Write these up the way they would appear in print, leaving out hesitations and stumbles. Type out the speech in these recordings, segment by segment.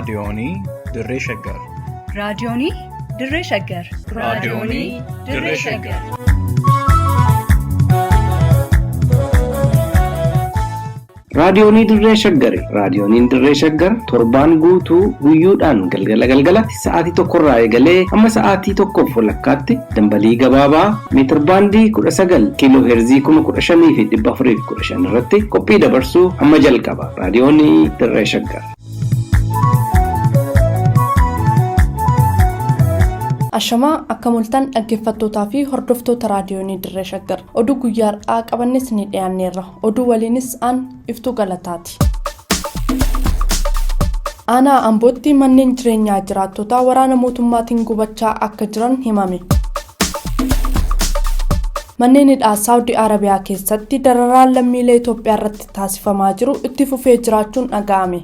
Raadiyoonii Dirree Shaggar. Raadiyoonii Dirree Shaggar. Raadiyoonii Dirree Shaggar. Raadiyoonii Dirree Shaggari. Raadiyooniin Dirree Shaggar torbaan guutuu guyyoodhaan galgala galgalatti sa'aatii tokkorraa eegalee hamma sa'aatii tokkoof walakkaatti dambalii gabaabaa meetirbaandii 19 kiiloo heerzii 15,415 irratti qophii dabarsuu hamma jalqaba. Raadiyoonii Dirree Shaggar. Ashamaa akka mul'atan dhaggeeffattootaa fi hordoftoota raadiyoonii Dirree Shaggar oduu guyyaa har'aa qabannes ni dhiyaanneerra. Oduu waliinis aan iftuu galataati. Aanaa Ambootti manneen jireenyaa jiraattotaa waraana mootummaatiin gubachaa akka jiran himame. Manneen hidhaa Saawudii Arabiyaa keessatti dararaan lammiilee Itoophiyaa irratti taasifamaa jiru itti fufee jiraachuun dhaga'ame.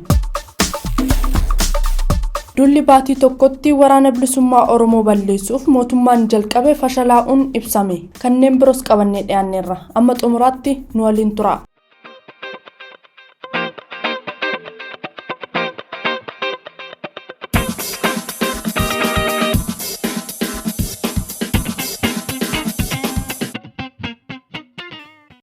Duulli baatii tokkotti waraana bilisummaa Oromoo balleessuuf mootummaan jalqabe fashalaa'uun ibsame. Kanneen biroos qabannee dhiyaanneerra. Amma xumuraatti nu waliin tura.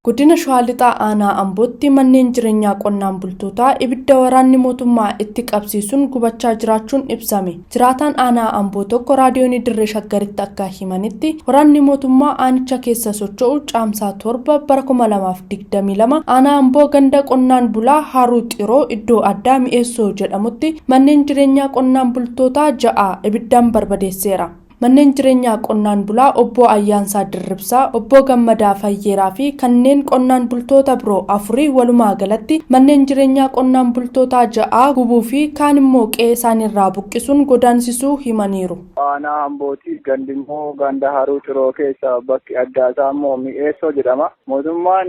Guddina Shawaa Lixaa Aanaa Ambootti manneen jireenyaa qonnaan bultootaa ibidda waraanni mootummaa itti qabsiisuun gubachaa jiraachuun ibsame. Jiraataan Aanaa Amboo tokko raadiyoonii Dirree Shaggaritti akka himanitti waraanni mootummaa aanicha keessa socho'u caamsaa 7 bara 2022 Aanaa Amboo ganda qonnaan bulaa Haruu Xiroo iddoo addaa Mi'eessoo jedhamutti manneen jireenyaa qonnaan bultootaa ja'a ibiddaan barbadeesseera. Manneen jireenyaa qonnaan bulaa obbo Ayyaansaa Dirribsaa, obbo Gammadaa Fayyeeraa fi kanneen qonnaan bultoota biroo afurii walumaa galatti manneen jireenyaa qonnaan bultootaa ja'aa gubuu fi kaan immoo qe'ee isaaniirraa buqqisuun godaansisuu himaniiru. Aanaa Ambooti gandi immoo ganda Haruu Ciroo keessa bakki addaasaa immoo Mi'eessoo jedhama. Mootummaan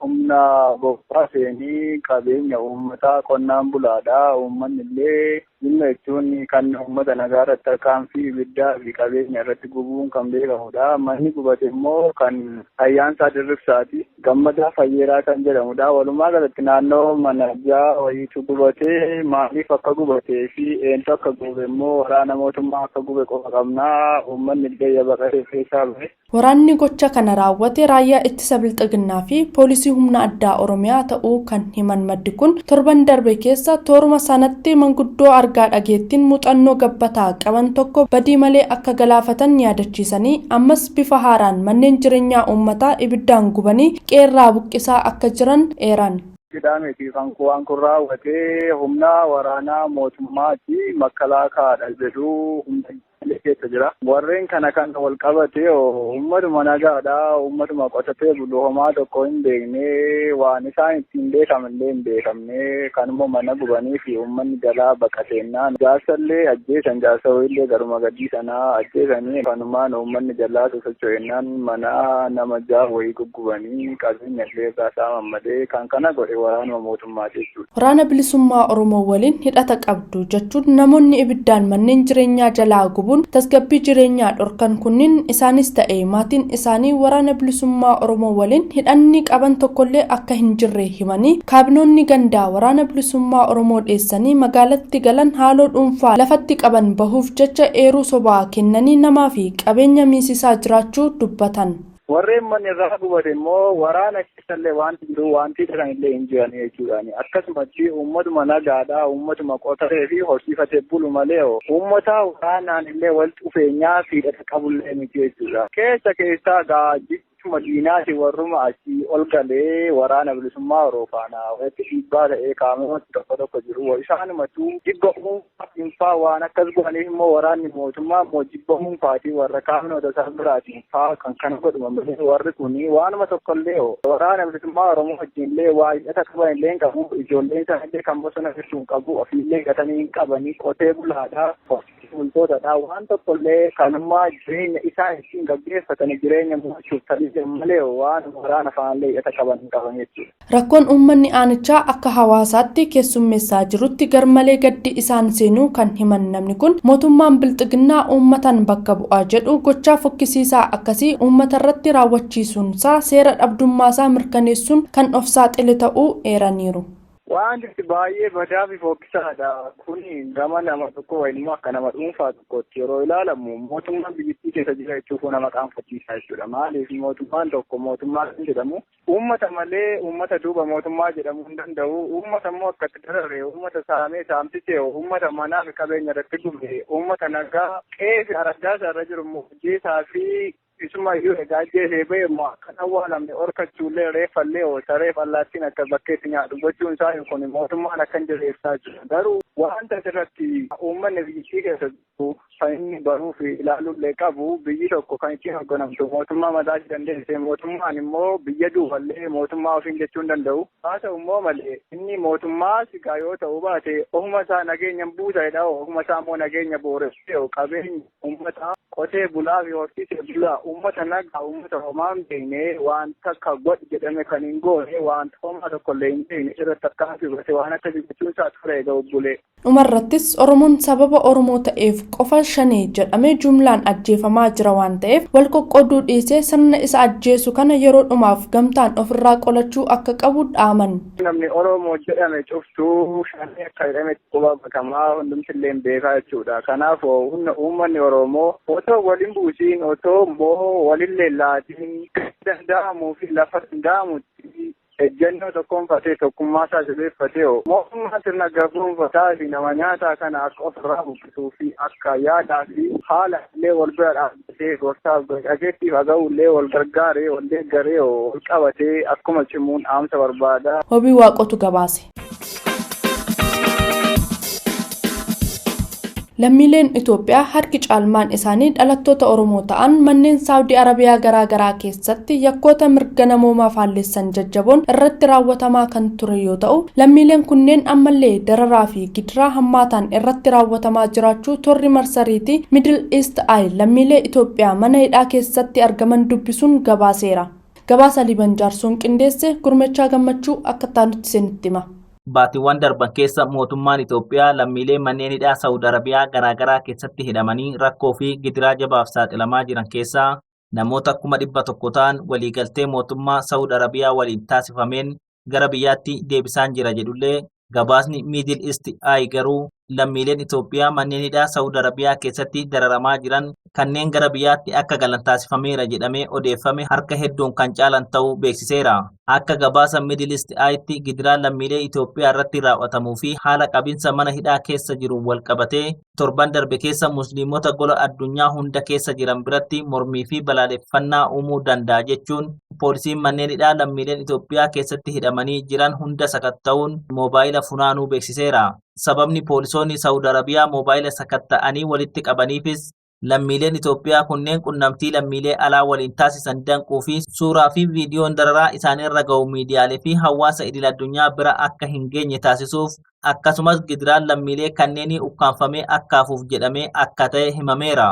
humna bobbaaseenii qabeenya uummataa qonnaan bulaadha. Uummanni illee Dhimma jechuun kan uummata nagaa irratti tarkaanfii ibiddaa fi qabeenya irratti gubuun kan beekamudha. Manni gubate immoo kan Ayyaansaa Dirribsaati. Gammadaa Fayyeeraa kan jedhamudha. Walumaa galatti naannoo mana ja'a wayiitu gubate. Maaliif akka gubatee fi eenyu akka gube immoo waraana mootummaa akka gube qofa qabna. Uummanni illee baqatee keessaa bahe. Waraanni gocha kana raawwate raayyaa ittisa bilxiginnaa fi poolisii humna addaa Oromiyaa ta'uu kan himan maddi kun torban darbe keessa tooruma sanatti manguddoo argaa dhageettiin muuxannoo gabbataa qaban tokko badii malee akka galaafatan yaadachiisanii ammas bifa haaraan manneen jireenyaa uummataa ibiddaan gubanii qe'eerraa buqqisaa akka jiran eeran. Jedhameeti kan waan kun raawwate humna waraanaa mootummaati makkalaakaadha jedhu humna keessa jira. Warreen kana kan wal qabate uummatuma nagaadha. Uummatuma qotatee bulu homaa tokko hin beekne waan isaan ittiin beekaman illee hin beekamne kanuma mana gubanii fi uummanni jalaa baqateennaan jaarsallee ajjeesan jaarsa wayiillee garuma gadii sanaa ajjeesanii kanumaan uummanni jalaa sosocho'ennaan mana nama ja'a wayii guggubanii qabeenya illee irraa saaman malee kan kana godhe waraanuma mootummaati jechuudha. Waraana Bilisummaa Oromoo waliin hidhata qabdu jechuun namoonni ibiddaan manneen jireenyaa jalaa gubuun tasgabbii jireenyaa dhorkan kunniin isaanis ta'e maatiin isaanii waraana bilisummaa Oromoo waliin hidhanni qaban tokkollee akka hin jirre himanii kaabinoonni gandaa waraana bilisummaa Oromoo dheessanii magaalatti galan haaloo dhuunfaa lafatti qaban bahuuf jecha eeruu sobaa kennanii namaa fi qabeenya miisisaa jiraachuu dubbatan. Warreen manni irraa gubate immoo waraana keessallee wanti jiru wanti kan illee hin jiran jechuudhaani. Akkasumatti uummatuma nagaadha, uummatuma qotatee fi horsiifatee bulu malee uummata waraanaan illee walitti dhufeenyaa fi hidhata qabullee miti jechuudha. Keessa keessaa gaajjichuma diinaati warruma achii ol galee waraana bilisummaa Oromoo faana walitti dhiibbaa ta'ee qaamota tokko tokko jiru. Isaanumattuu jibba dhuunfaa waan akkas godhaniif immoo waraanni mootummaa immoo jibba dhuunfaatii warra kaaminoota isaan biraatiin faa kan kana godhuma malee warri kun waanuma tokkollee waraana bilisummaa Oromoo wajjin illee waa hidhata qaban illee hin qabu. Ijoolleen isaanii illee kan bosona jirtu hin qabu. Ofiillee hidhatanii hin qabanii qotee bulaadha. Horsiisee bultootadha. Waan tokkollee kanummaa jireenya isaan ittiin gaggeeffatan jireenya mo'achuuf tarii malee waan waraana faanallee hidhata qaban hin qaban jechuudha. Rakkoon uummanni aanichaa akka hawaasaatti keessummeessaa jirutti garmalee gaddi isaan seenuu kan himan namni kun mootummaan bilxiginnaa uummatan bakka bu'aa jedhu gochaa fokkisiisaa akkasii uummata irratti raawwachiisuunsaa seera dhabdummaasaa mirkaneessuun kan of saaxile ta'uu eeraniiru. Wanti baay'ee badaa fi fokkisaadha. Kuni gama nama tokko wayii immoo akka nama dhuunfaa tokkotti yeroo ilaalamu mootummaan biyyattii keessa jira jechuuf nama qaanfachiisaa jechuudha. Maaliif mootummaan tokko mootummaa kan jedhamu uummata malee uummata duuba mootummaa jedhamuu hin danda'u. Uummata immoo akkatti darare, uummata saamee saamsisee, uummata manaa fi qabeenya irratti gube, uummata nagaa qe'ee fi araddaa irra jiru immoo hojjeesaa fi isuma iyyuu egaa ajjeesee ba'e immoo akka awwaalamne horkachuullee reeffallee saree fallaattiin akka bakkeetti nyaatu gochuun isaa kun mootummaan akka hin jirre ibsaa jira. Garuu wanta asirratti uummanni biyyattii keessa jiru kan inni baruu fi ilaaluullee qabu biyyi tokko kan ittiin hoogganamtu mootummaa mataa ishee dandeessee mootummaan immoo biyya duuballee mootummaa ofiin jechuu hin danda'u. Haa ta'u immoo malee inni mootummaa sigaa yoo ta'u baate ofuma isaa nageenya buusaadha ofuma isaa immoo nageenya booressee qabeenya uummata qotee bulaa fi horsiisee bulaa uummata nagaa uummata homaa hin beekne wanta akka godhi jedhame kan hin goone wanta homaa tokkollee hin beekne irratti akkaan fudhate waan akkasii gochuun isaa ture egaa obbolee. Dhumarrattis Oromoon sababa Oromoo ta'eef qofa shanee jedhamee jumlaan ajjeefamaa jira waan ta'eef wal qoqqooduu dhiisee sirna isa ajjeesu kana yeroo dhumaaf gamtaan ofirraa qolachuu akka qabu dhaaman. Namni Oromoo jedhame cuftuu shanee akka jedhame quba bakamaa hundumtillee beekaa jechuudha. Kanaaf uummanni Oromoo otoo waliin buusiin otoo immoo walillee laatiin danda'amuu fi lafa danda'amutti ejjennoo tokkoonfatee tokkummaa isaa jabeeffatee mootummaa sirna gabroonfataa fi nama nyaataa kana akka ofirraa buqqisuu fi akka yaadaa fi haala illee wal bira dhaabbatee gorsaaf dhageettiif haga'u illee wal gargaaree wal deeggaree wal qabatee akkuma cimuun dhaamsa barbaada. Wabii Waaqotu gabaase. Lammiileen Itoophiyaa harki caalmaan isaanii dhalattoota Oromoo ta'an manneen Saawudii Arabiyaa garaagaraa keessatti yakkoota mirga namoomaa faallessan jajjaboon irratti raawwatamaa kan ture yoo ta'u, lammiileen kunneen ammallee dararaa fi gidiraa hammaataan irratti raawwatamaa jiraachuu torri marsariitii Middle East Eye lammiilee Itoophiyaa mana hidhaa keessatti argaman dubbisuun gabaaseera. Gabaasa Liban Jaarsoon qindeesse Gurmechaa Gammachuu akka taanutti isinitti hima. Baatiiwwan darban keessa mootummaan Itoophiyaa lammiilee manneen hidhaa Saawud Arabiyaa garaagaraa keessatti hidhamanii rakkoo fi gidiraa jabaaf saaxilamaa jiran keessaa namoota 100,000 ta'an waliigaltee mootummaa Saawud Arabiyaa waliin taasifameen gara biyyaatti deebisaan jira jedhullee gabaasni Middle East Eye garuu lammiileen Itoophiyaa manneen hidhaa Saawud Arabiyaa keessatti dararamaa jiran kanneen gara biyyaatti akka galan taasifameera jedhamee odeeffame harka hedduun kan caalan ta'uu beeksiseera. Akka gabaasa Middle East Eyetti gidiraan lammiilee Itoophiyaa irratti raawwatamuu fi haala qabinsa mana hidhaa keessa jiru wal qabatee torban darbe keessa musliimota gola addunyaa hunda keessa jiran biratti mormii fi balaaleffannaa uumuu danda'a jechuun poolisiin manneen hidhaa lammiileen Itoophiyaa keessatti hidhamanii jiran hunda sakatta'uun moobaayila funaanuu beeksiseera. Sababni poolisoonni Saawud Arabiyaa moobaayila sakatta'anii walitti qabaniifis lammiileen Itoophiyaa kunneen qunnamtii lammiilee alaa waliin taasisan danquu fi suuraa fi viidiyoon dararaa isaaniirra ga'u miidiyaalee fi hawaasa idil addunyaa bira akka hin geenye taasisuuf akkasumas gidiraan lammiilee kanneenii ukkaanfamee akka hafuuf jedhamee akka ta'e himameera.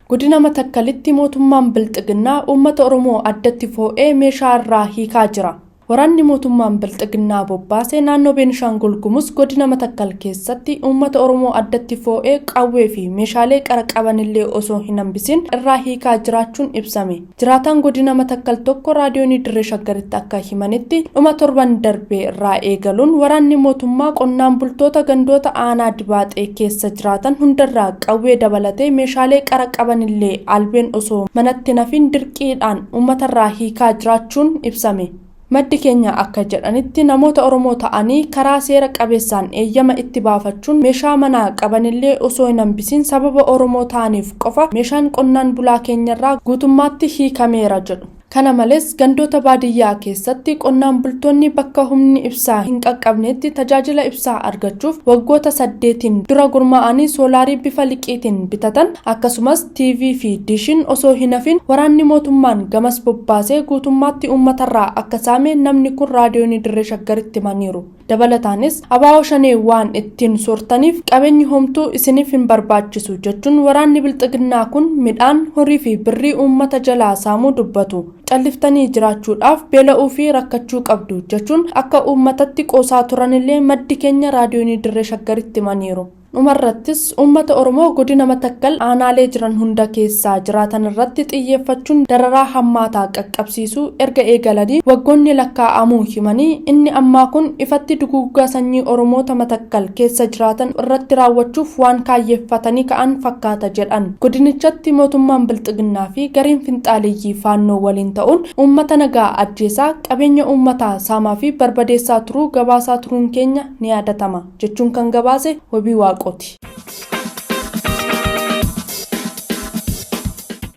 Godina Matakkalitti mootummaan Bilxiginnaa uummata Oromoo addatti foo'ee meeshaa irraa hiikaa jira. Waraanni mootummaan Bilxiginnaa bobbaase naannoo Beenishaangul Gumuz godina Matakkal keessatti uummata Oromoo addatti foo'ee qawwee fi meeshaalee qara qabanillee osoo hin hambisin irraa hiikaa jiraachuun ibsame. Jiraataan godina Matakkal tokko raadiyoonii Dirree Shaggaritti akka himanitti dhuma torban darbee irraa eegaluun waraanni mootummaa qonnaan bultoota gandoota aanaa dibaaxee keessa jiraatan hundarraa qawwee dabalatee meeshaalee qara qabanillee albeen osoo manatti nafin dirqiidhaan uummatarraa hiikaa jiraachuun ibsame. Maddi keenya akka jedhanitti namoota Oromoo ta'anii karaa seera qabeessaan eeyyama itti baafachuun meeshaa manaa qabanillee osoo hin hambisiin sababa Oromoo ta'aniif qofa meeshaan qonnaan bulaa keenyarraa guutummaatti hiikameera jedhu. Kana malees gandoota baadiyyaa keessatti qonnaan bultoonni bakka humni ibsaa hin qaqqabnetti tajaajila ibsaa argachuuf waggoota 8 dura gurmaa'anii soolaarii bifa liqiitiin bitatan akkasumas TV fi diishiin osoo hin hafin waraanni mootummaan gamas bobbaasee guutummaatti uummatarraa akka saame namni kun raadiyoonii Dirree Shaggaritti himaniiru. Dabalataanis abaa'oo shanee waan ittiin soortaniif qabeenyi homtuu isiniif hin barbaachisu jechuun waraanni bilxiginnaa kun midhaan horii fi birrii uummata jalaa saamuu dubbatu. Calliftanii jiraachuudhaaf beela'uu fi rakkachuu qabdu jechuun akka uummatatti qoosaa turanillee maddi keenya raadiyoonii Dirree Shaggaritti himaniiru. Dhumarrattis uummata Oromoo godina Matakkal aanaalee jiran hunda keessaa jiraatan irratti xiyyeeffachuun dararaa hammaataa qaqqabsiisuu erga eegalanii waggoonni lakkaa'amuu himanii, inni ammaa kun ifatti duguuggaa sanyii Oromoota Matakkal keessa jiraatan irratti raawwachuuf waan kaayyeeffatanii ka'an fakkaata jedhan. Godinichatti mootummaan Bilxiginnaa fi gareen finxaaleeyyii Faannoo waliin ta'uun uummata nagaa ajjeesaa, qabeenya uummataa saamaa fi barbadeessaa turuu gabaasaa turuun keenya ni yaadatama jechuun kan gabaase Wabii Waaqooti.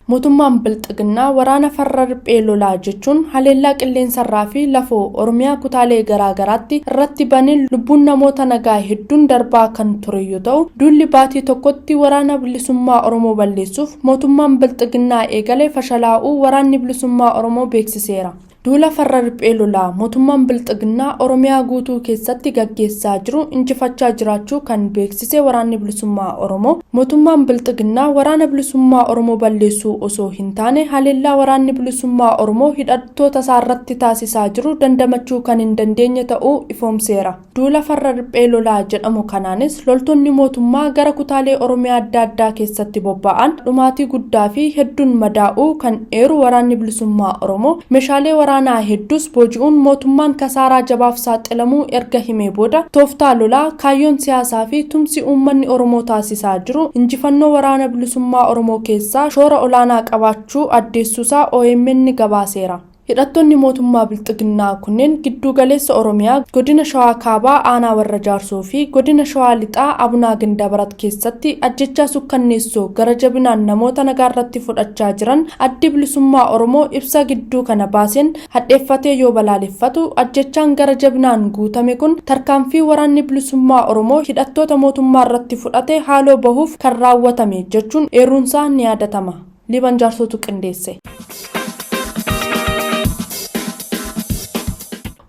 Mootummaan Bilxiginnaa waraana farra riphee lolaa jechuun haleellaa qilleensarraa fi lafoo Oromiyaa kutaalee garaagaraatti irratti baneen lubbuun namoota nagaa hedduun darbaa kan ture yoo ta'u, duulli baatii tokkotti waraana bilisummaa Oromoo balleessuuf mootummaan Bilxiginnaa eegale fashalaa'uu waraanni bilisummaa Oromoo beeksiseera. Duula farra riphee lolaa mootummaan Bilxiginnaa Oromiyaa guutuu keessatti gaggeessaa jiru injifachaa jiraachuu kan beeksise waraanni bilisummaa Oromoo, mootummaan Bilxiginnaa waraana bilisummaa Oromoo balleessuu osoo hin taane haleellaa waraanni bilisummaa Oromoo hidhattoota isaarratti taasisaa jiru dandamachuu kan hin dandeenye ta'uu ifoomseera. Duula farra riphee lolaa jedhamu kanaanis loltoonni mootummaa gara kutaalee Oromiyaa adda addaa keessatti bobba'an dhumaatii guddaa fi hedduun madaa'uu kan eeru waraanni bilisummaa Oromoo, meeshaalee waraanaa hedduus booji'uun mootummaan kasaaraa jabaaf saaxilamuu erga himee booda, tooftaa lolaa, kaayyoon siyaasaa fi tumsi uummanni Oromoo taasisaa jiru injifannoo waraana bilisummaa Oromoo keessaa shoora olaanaa qabaachuu addeessuusaa OMN gabaaseera. Hidhattoonni mootummaa Bilxiginnaa kunneen giddu galeessa Oromiyaa godina Shawaa Kaabaa aanaa Warra Jaarsoo fi godina Shawaa Lixaa Abunaa Gindabarat keessatti ajjechaa sukkanneessoo gara jabinaan namoota nagaa irratti fudhachaa jiran addi bilisummaa Oromoo ibsa gidduu kana baaseen hadheeffatee yoo balaaleffatu, ajjechaan gara jabinaan guutame kun tarkaanfii waraanni bilisummaa Oromoo hidhattoota mootummaa irratti fudhate haaloo bahuuf kan raawwatame jechuun eeruunsaa ni yaadatama. Liban Jaarsootu qindeesse.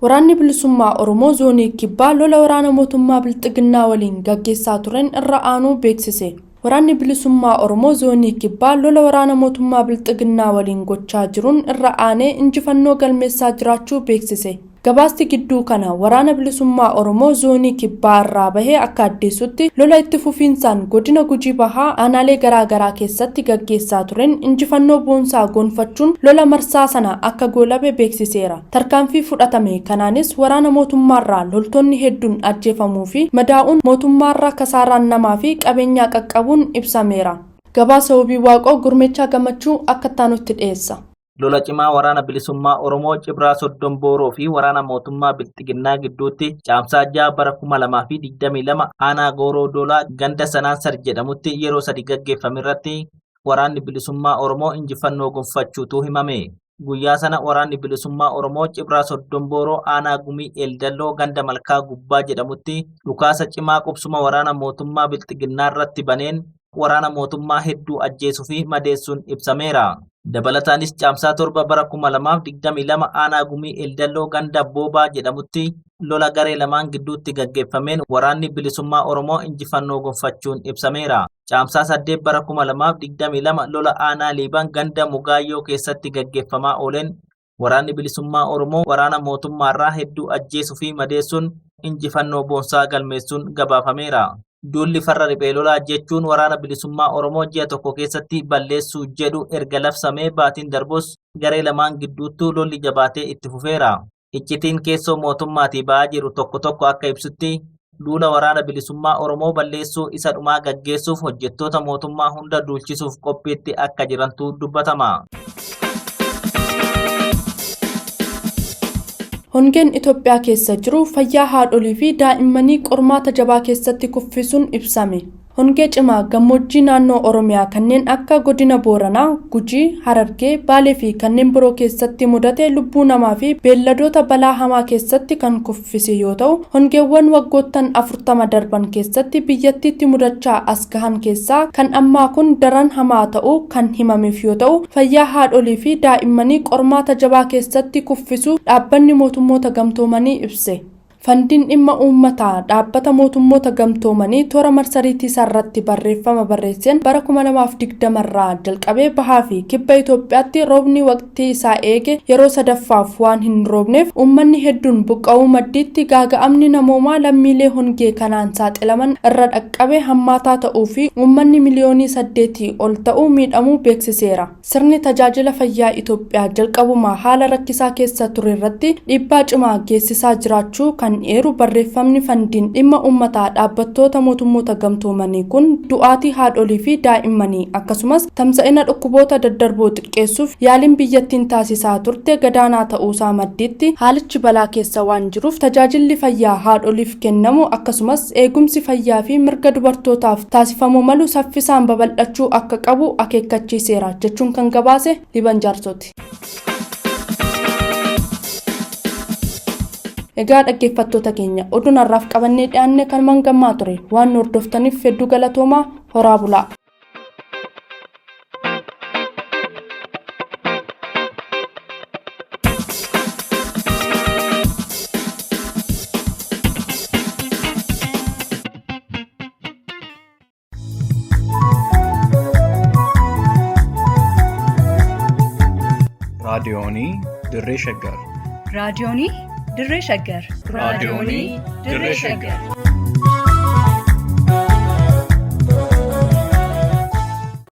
Waraanni bilisummaa Oromoo zoonii Kibbaa lola waraana mootummaa Bilxiginnaa waliin gaggeessaa turen irra aanuu beeksise. Waraanni bilisummaa Oromoo zoonii Kibbaa lola waraana mootummaa Bilxiginnaa waliin gochaa jiruun irra aanee injifannoo galmeessaa jiraachuu beeksise. Gabaasti gidduu kana waraana bilisummaa Oromoo zoonii Kibbaa irraa bahee akka addeessutti, lola itti fufiinsaan godina Gujii Bahaa aanaalee garaagaraa keessatti gaggeessaa turen injifannoo boonsaa gonfachuun lola marsaa sana akka goolabe beeksiseera. Tarkaanfii fudhatame kanaanis waraana mootummaarraa loltoonni hedduun ajjeefamuu fi madaa'uun, mootummaarraa kasaaraan namaa fi qabeenyaa qaqqabuun ibsameera. Gabaasa Wabii Waaqoo Gurmeechaa Gammachuu akka itti dhiyeessa. Lola cimaa waraana bilisummaa Oromoo Cibraa Soddon Booroo fi waraana mootummaa Bilxiginnaa gidduutti Caamsaa 6 bara 2022 aanaa Gooroo Doolaa ganda Sanaansar jedhamutti yeroo sadi gaggeeffame irratti waraanni bilisummaa Oromoo injifannoo gonfachuutu himame. Guyyaa sana waraanni bilisummaa Oromoo Cibraa Soddon Booroo aanaa Gumii Eeldalloo ganda Malkaa Gubbaa jedhamutti dhukaasa cimaa qubsuma waraana mootummaa Bilxiginnaa irratti baneen waraana mootummaa hedduu ajjeesuu fi madeessuun ibsameera. Dabalataanis Caamsaa 7 bara 2022 aanaa Gumii Eeldalloo ganda Boobaa jedhamutti lola garee lamaan gidduutti gaggeeffameen waraanni bilisummaa Oromoo injifannoo gonfachuun ibsameera. Caamsaa 8 bara 2022 lola aanaa Liiban ganda Mugaayyoo keessatti gaggeeffamaa ooleen waraanni bilisummaa Oromoo waraana mootummaarraa hedduu ajjeesuu fi madeessuun injifannoo boonsaa galmeessuun gabaafameera. Duulli farra riphee lolaa jechuun waraana bilisummaa Oromoo ji'a tokko keessatti balleessuu jedhu erga labsamee baatiin darbus garee lamaan gidduuttuu lolli jabaatee itti fufeera. Iccitiin keessoo mootummaatii ba'aa jiru tokko tokko akka ibsutti, duula waraana bilisummaa Oromoo balleessuu isa dhumaa gaggeessuuf hojjettoota mootummaa hunda duulchisuuf qophiitti akka jirantu dubbatama. Hongeen Itoophiyaa keessa jiru fayyaa haadholii fi daa'immanii qormaata jabaa keessatti kuffisuun ibsame. Hongee cimaa gammoojjii naannoo Oromiyaa kanneen akka godina Booranaa, Gujii, Harargee, Baalee fi kanneen biroo keessatti mudate lubbuu namaa fi beelladoota balaa hamaa keessatti kan kuffise yoo ta'u, hongeewwan waggoottan 40 darban keessatti biyyattiitti mudachaa as gahan keessaa kan ammaa kun daran hamaa ta'uu kan himameef yoo ta'u, fayyaa haadholii fi daa'immanii qormaata jabaa keessatti kuffisuu dhaabbanni mootummoota gamtoomanii ibse. Fandiin dhimma uummataa dhaabbata mootummoota gamtoomanii toora marsariitii isaarratti barreeffama barreesseen bara 2020 irraa jalqabee bahaa fi kibba Itoophiyaatti roobni waqtii isaa eege yeroo sadaffaaf waan hin roobneef uummanni hedduun buqqa'uu maddiitti gaaga'amni namoomaa lammiilee hongee kanaan saaxilaman irra dhaqqabe hammaataa ta'uu fi uummanni miliyoonii 8 ol ta'uu miidhamuu beeksiseera. Sirni tajaajila fayyaa Itoophiyaa jalqabumaa haala rakkisaa keessa ture irratti dhiibbaa cimaa geessisaa jiraachuu kan eeru barreeffamni fandiin dhimma uummataa dhaabbattoota mootummoota gamtoomanii kun du'aatii haadholii fi daa'immanii akkasumas tamsa'ina dhukkuboota daddarboo xiqqeessuuf yaaliin biyyattiin taasisaa turte gadaanaa ta'uusaa maddiitti haalichi balaa keessa waan jiruuf tajaajilli fayyaa haadholiif kennamu akkasumas eegumsi fayyaa fi mirga dubartootaaf taasifamuu malu saffisaan babal'achuu akka qabu akeekkachiiseera jechuun kan gabaase Liban Jaarsooti. Egaa dhaggeeffattoota keenya, oduun har'aaf qabannee dhiyaanne kan mangammaa ture. Waan nu hordoftaniif hedduu galatoomaa, horaa bulaa. Raadiyoonii Dirree Shaggar. Raadiyoonii Dirree Shaggar. Raadiyoonii Dirree Shaggar.